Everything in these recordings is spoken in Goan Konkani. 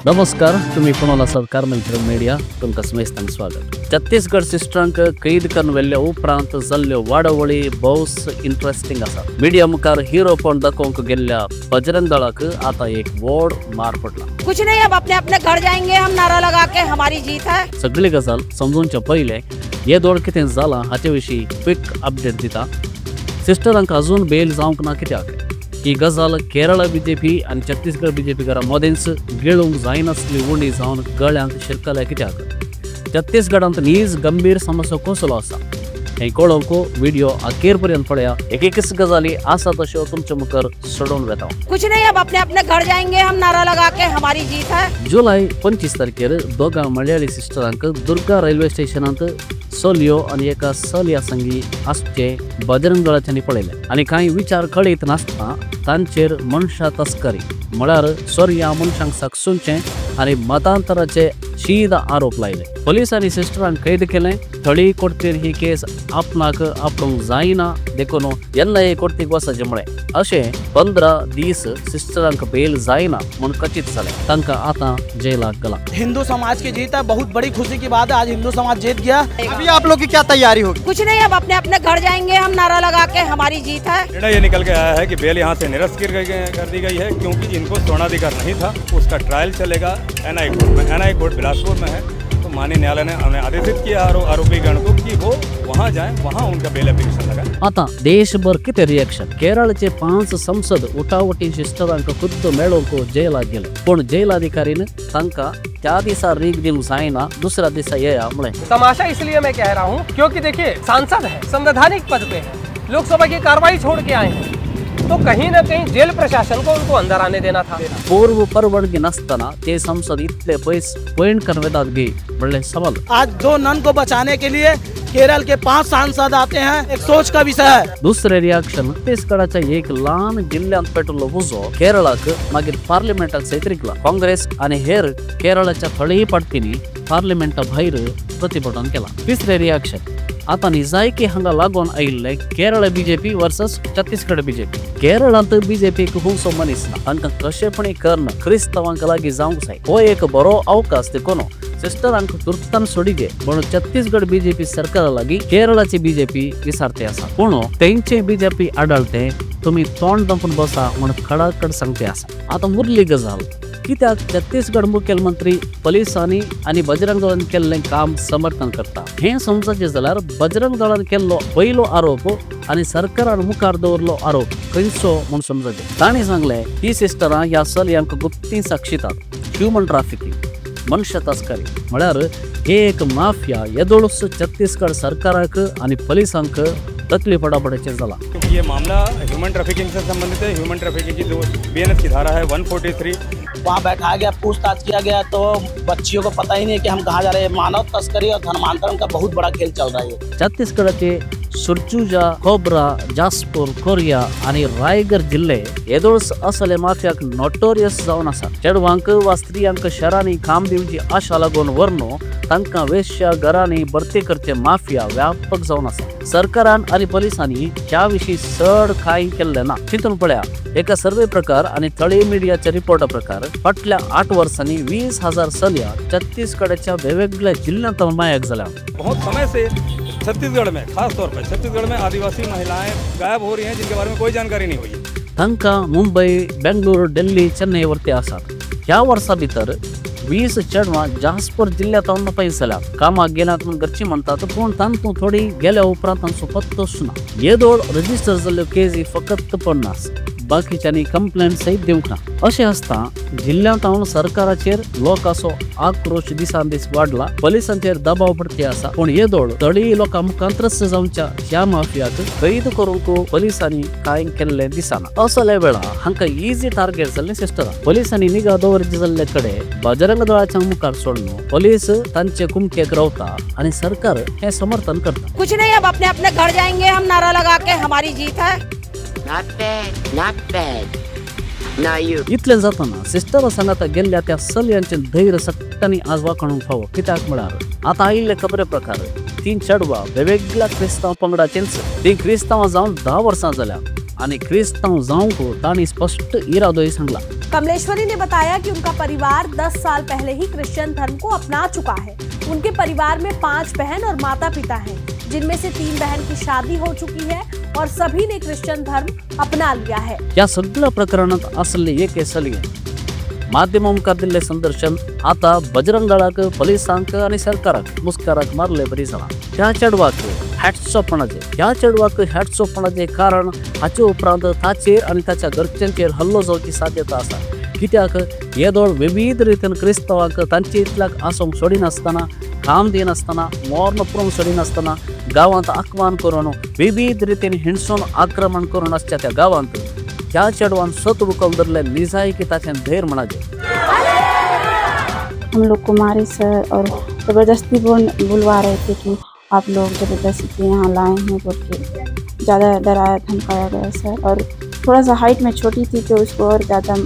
नमस्कार, तुम्ही कोणाला सरकार मित्र मीडिया तुमकां समेस्तांक स्वागत। छत्तीसगड सिस्टरांक कैद करून व्हेल्ल्या उपरांत जाल्ल्यो वाडावळी भोवच इंट्रस्टिंग आसा। मीडिया मुखार हिरोपण दाखोवंक गेल्ल्या बजरंग दळाक आता एक व्हड मार पडला। कुछ नहीं, अब अपने अपने घर जाएंगे हम, नारा लगा के हमारी जीत है। सगळी गजाल समजूनच्या पयले हे दोड कितें जाला हाचे विशीं क्विक अपडेट दिता। सिस्टरांक अजून बेल जावंक ना कित्याक ही गजाल केरळ बीजेपी आनी छत्तीसगड बीजेपी घरा मदेंच गिळूंक जायनासली उंडी जावन गळ्यांत शिरकल्या कित्याक छत्तीसगडांत नीज गंभीर समस्या कसलो आसा हें कळोवंक व्हिडिओ अखेर पर्यंत पळया। एक एकच गजाली आसा तश्यो तुमचे मुखार सोडून वेता। कुछ नहीं, अब अपने अपने घर जाएंगे हम, नारा लगा के हमारी जीत है। जुलय 25 तारखेर दोगां मलयाळी सिस्टरांक दुर्गा रेल्वे स्टेशनांत चलयो आनी एका चलया संगी आसचे बजरंग दळाच्यांनी पळयलें आनी कांय विचार कळीत नासतना तांचेर मनशा तस्करी म्हळ्यार चोरया मनशांक साक्षुंचें आनी मतांतराचे शीद आरोप लायले। पोलिसांनी सिस्टरांक कैद केलें। थळी कोर्तीर ही केस आपणाक आपणूंक जायना देखून एन I ए कोर्तीक वचचें म्हळें। अशें 15 दीस सिस्टरांक बेल जायना म्हूण कचीत जालें। तांकां आतां जेलाक गेला। हिंदू समाज की जीत है, बहुत बड़ी खुशी की बात है, आज हिंदू समाज जीत गया। अभी आप लोग की क्या तैयारी होगी? कुछ नहीं, अब अपने अपने घर जाएंगे हम, नारा लगा के हमारी जीत है। निर्णय ये निकल के आया है कि बेल यहाँ से निरस्त कर दी गई है क्योंकि इनको स्वर्णाधिकार नहीं था। उसका ट्रायल चलेगा एनआई कोर्ट में। एनआई कोर्ट बिलासपुर में है, तो माननीय न्यायालय ने हमें आदेशित किया आरोपीगण को कि वो वहाँ जाएं, वहाँ उनका बेल एप्लीकेशन लगाए। आता देशभर कितें रिएक्शन? केरळचे 5 संसद उटाउटी सिस्टरांक खुद्द मेळोवंक जेलाक गेले, पूण जेलाधिकारीन तांकां त्या दिसा रीग दिवंक जायना, दुसऱ्या दिसा येया म्हळें। तमाशा इसलिए मैं कह रहा हूँ क्योंकि देखिए, सांसद है, संवैधानिक पद पे है, लोकसभा की कार्रवाई छोड़ के आए हैं, तो कहीं ना कहीं जेल प्रशासन को उनको अंदर आने देना था। पूर्व परवानगी नासतना ते संसद इतले पयस पयण करून वेतात गे म्हणलें सवाल। आज 2 नन को बचाने के लिए केरल के 5 सांसद आते हैं, एक सोच का विषय है। दुसरे रिएक्शन, छत्तीसगडाच्या एक ल्हान जिल्ल्यांत पेटलो उजो केरळाक मागीर पार्लिमेंटाक सयत रिगला। काँग्रेस आनी हेर केरळाच्या थळीय पार्टींनी पार्लिमेंटा भायर प्रतिभटन केलां। तिसरे रिएक्शन, आतां निजायकी हांगा लागून आयिल्ले Kerala BJP versus Chhattisgarh BJP. केरळांत बीजेपीक हुंसो मनीस ना, तांकां कशेपणी करून क्रिस्तांवांक लागीं जावंक जाय। हो एक बरो अवकाश देखून सिस्टरांक तुर्तान सोडिगे म्हणून छत्तीसगड बीजेपी सरकारा लागीं केरळाची बीजेपी विसारते आसा, पूण तेंचे बीजेपी आडाळते तुमी तोंड दंपून बसा म्हूण खडाखड सांगते आसा। आतां उरली गजाल कित्याक छत्तीसगड मुख्यमंत्री पोलिसांनी आनी बजरंग दळान केल्लें काम समर्थन करता हें समजचें जाल्यार बजरंग दळान केल्लो पयलो आरोप आनी सरकारान मुखार दवरलो आरोप खंयचो म्हूण समजचें। तांणी सांगलें ही सिस्टरां ह्या चलयांक गुप्ती साक्षितात, ह्युमन ट्राफिकींग, मनुष्य तस्करी म्हळ्यार हे एक माफिया येदोळूच छत्तीसगड सरकाराक आनी पोलिसांक तकली पडापडाचें जाला। क्योंकि ये मामला ह्यूमन ट्रैफिकिंग से संबंधित है। ह्यूमन ट्रैफिकिंग की जो बीएनएस की धारा है 143, वहाँ बैठाया गया, पूछताछ किया गया तो बच्चियों को पता ही नहीं कि हम कहाँ जा रहे हैं। मानव तस्करी और धर्मांतरण का बहुत बड़ा खेल चल रहा है। छत्तीसगडाचे सुरजुजा, खोबरा, जासपूर, कोरिया आनी रायगड जिल्ले येदोळच असले माफियाक नोटोरियस जावन आसा। चेडवांक वा स्त्रियांक शहरांनी काम दिवची आशा लागून व्हरून तांकां वेश्या घरांनी भरती करचे माफिया व्यापक जावन आसा। सरकारान आनी पोलिसांनी ह्या विशीं चड कांय केल्लें ना। चिंतून पळया, एका सर्वे प्रकार आनी थळीय मिडियाच्या रिपोर्टा प्रकार फाटल्या 8 वर्सांनी 20,000 चलया छत्तीसगडाच्या वेगवेगळ्या जिल्ल्यांत मायक जाल्या। बहुत समय से छत्तीसगढ़ में, खास तौर पर छत्तीसगढ़ में आदिवासी महिलाएं गायब हो रही हैं जिनके बारे में कोई जानकारी नहीं हुई। तांकां मुंबई, बेंगलुरु, दिल्ली, चेन्नई वरती आसात। ह्या वर्सा भितर 20 चेडवां जासपूर जिल्ल्यांत पयस जाल्या। कामाक गेल्यात म्हूण घरचीं म्हणटात, पूण तांतूं थोडी गेल्या उपरांत तांचो पत्तोच ना। येदोळ रजिस्टर जाल्ल्यो केजी फकत 50, बाकीच्यांनी कंप्लेंट सयत दिवंक ना। अशें आसता जिल्ल्यांत हांव सरकाराचेर लोकांचो आक्रोश दिसान दीस वाडला, पोलिसांचेर दबाव पडती आसा, पूण येदोळ थळीय लोकां मुखार त्रस्त जावच्या ह्या माफियाक कैद करूंक पोलिसांनी कांय केल्लें दिसना। असल्या वेळा हांकां इजी टार्गेट जाल्लें सिस्टरां। पोलिसांनी निगा दवरचे जाल्ले कडेन बजरंग दळाच्या मुखार सोडून पोलीस तांचे कुमकेक रावता आनी सरकार हें समर्थन करता। कुछ नहीं, अब अपने अपने घर जाएंगे हम, नारा लगा के हमारी जीत है। Not bad, not bad. Now you. इतलें जातना सिस्टरा सांगाता गेल्ल्या त्या चलयांचें धैर्य सगळ्यांनी आज वाखणूंक फावो। कित्याक म्हळ्यार आतां आयिल्ले खबरे प्रकार 3 चेडवां वेगवेगळ्या क्रिस्तांव पंगडाचेंच, तीं क्रिस्तांवां जावन 10 वर्सां जाल्या आनी क्रिस्तांव जावंक तांणी स्पश्ट इरादोय सांगला। कमलेश्वरी ने बताया कि उनका परिवार 10 साल पहले ही क्रिश्चियन धर्म को अपना चुका है। उनके परिवार में 5 बहन और माता पिता हैं, जिनमें से 3 बहन की शादी हो चुकी है और सभी ने क्रिश्चियन धर्म अपना लिया है। ह्या सगळ्या प्रकरणात असले एक सली माध्यमां मुखार दिल्लें संदर्शन आतां बजरंग दळाक, पोलिसांक आनी सरकाराक मुस्काराक मारले बरी जालां। ह्या चेडवाक हॅट्स ऑफ म्हणचे, ह्या चेडवाक हॅट्स ऑफ म्हणचे कारण हाचे उपरांत ताचेर आनी ताच्या घरच्यांचेर हल्लो जावची साध्यता आसा। कित्याक येदोळ विविध रितीन क्रिस्तांवांक तांचे इतल्याक आसूंक सोडिनासतना, काम दिनासतना, मोर्न पुरोवंक सोडिनासतना गांवांत आकवान करून विविध रितीन हिणसून आक्रमण करून आसच्या त्या गांवांत ह्या चेडवान सत उकल धरले निजायकी ताचें धैर्य म्हणाचें। हम लोग को मारे सर और ज़बरदस्ती बुलवा रहे थे कि आप लोग ज़बरदस्ती यहाँ लाए हैं बोल के ज़्यादा डराया धमकाया गया सर। और थोड़ा सा हाइट में छोटी थी तो उसको और ज़्यादा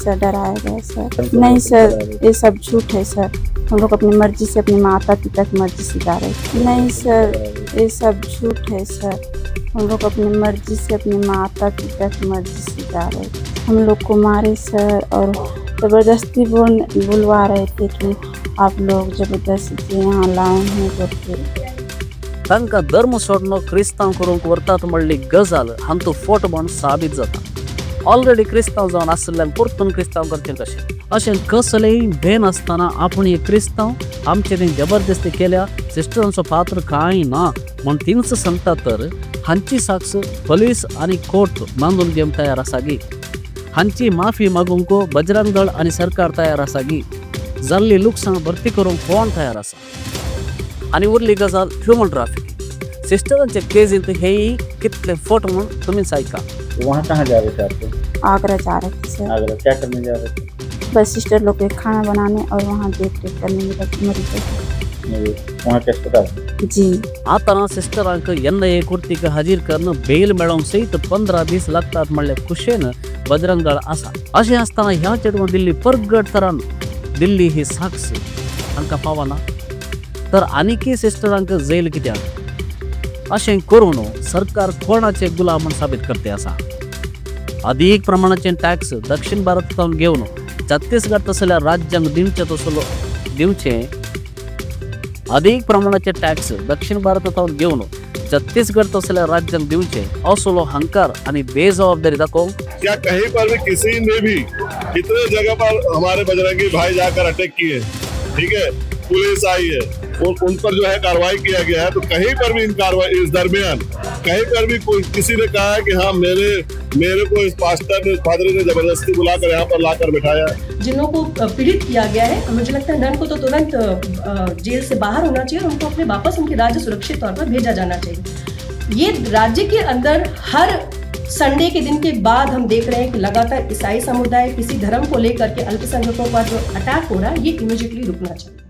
सर डराया गया सर। नहीं सर, ये सब झूठ है सर, हम लोग अपनी मर्जी से अपने माता पिता की मर्जी से जा रहे थे। नहीं सर, ये सब झूठ है सर, हम लोग अपनी मर्जी से अपने माता पिता की मर्जी से जा रहे थे। हम लोग को मारे सर और ज़बरदस्ती बुलवा रहे थे कि आप लोग ज़बरदस्ती यहाँ लाए हैं बोल के। तांकां धर्म सोडून क्रिस्तांव करूंक व्हरतात म्हणली गजाल हांतू फोट म्हूण साबीत जाता। ऑलरेडी क्रिस्तांव जावन आशिल्ल्यान परतून क्रिस्तांव करचें कशें? अशें कसलेंय बेनासतना आपूण एक क्रिस्तांव, आमचे तें जबरदस्ती केल्या, सिस्टरांचो पात्र कांय ना म्हूण तींच सांगता तर हांची साक्ष पोलीस आनी कोर्ट मानून घेवंक तयार आसा गी? हांची माफी मागूंक बजरंग दळ आनी सरकार तयार आसा गी? जाल्ली लुकसाण भरती करूंक कोण तयार आसा? आनी उरली गजाल ह्युमन ट्राफिकींग। सिस्टरांचे केजींत हेय कितले फोट म्हूण तुमीच आयका। वहाँ कहाँ जा रहे थे आप लोग? आगरा जा रहे थे सर। आगरा क्या करने जा रहे थे? बस सिस्टर लोग के खाना बनाने और वहाँ देख रेख करने मरीजों की। वहाँ के अस्पताल? जी। आतां सिस्टरांक एन I ए कोर्टीक हाजीर करून बेल मेळोवंक सयत 15 दीस लागतात म्हणले खुशेन बजरंग दळ आसा। अशें आसतना ह्या चेडवान दिल्ली परगट तरान दिल्ली ही साक्ष तांकां पावना तर आनीकय सिस्टरांक जेल कित्याक? अशें करून सरकार कोणाचे गुलाम म्हूण साबीत करते आसा। अधिक प्रमाणाचे टॅक्स दक्षिण भारतांत घेवन छत्तीसगड तसल्या राज्यांक दिवचे तसलो दिवचे अधिक प्रमाणाचे टॅक्स दक्षिण भारतांत घेवन छत्तीसगड तसल्या राज्यांक दिवचे असलो हंकार आणि बेजबाबदारी दाखोवंक क्या कहीं पर भी किसी ने भी कितने जगह पर हमारे बजरंगी भाई जाकर अटैक किए, ठीक है, पुलिस आई है और उन पर जो है कार्रवाई किया गया है, तो कहीं पर भी इन कार्रवाई इस दरमियान कहीं पर भी कोई किसी ने कहा है कि हाँ मेरे को इस पास्टर ने, फादर ने जबरदस्ती बुलाकर यहाँ पर लाकर बिठाया। जिन को पीड़ित किया गया है, मुझे लगता है नन को तो तुरंत जेल से बाहर होना चाहिए और उनको अपने वापस उनके राज्य सुरक्षित तौर पर भेजा जाना चाहिए। ये राज्य के अंदर हर संडे के दिन के बाद हम देख रहे हैं कि लगातार ईसाई समुदाय किसी धर्म को लेकर के अल्पसंख्यकों पर जो अटैक हो रहा है, ये इमीडिएटली रुकना चाहिए।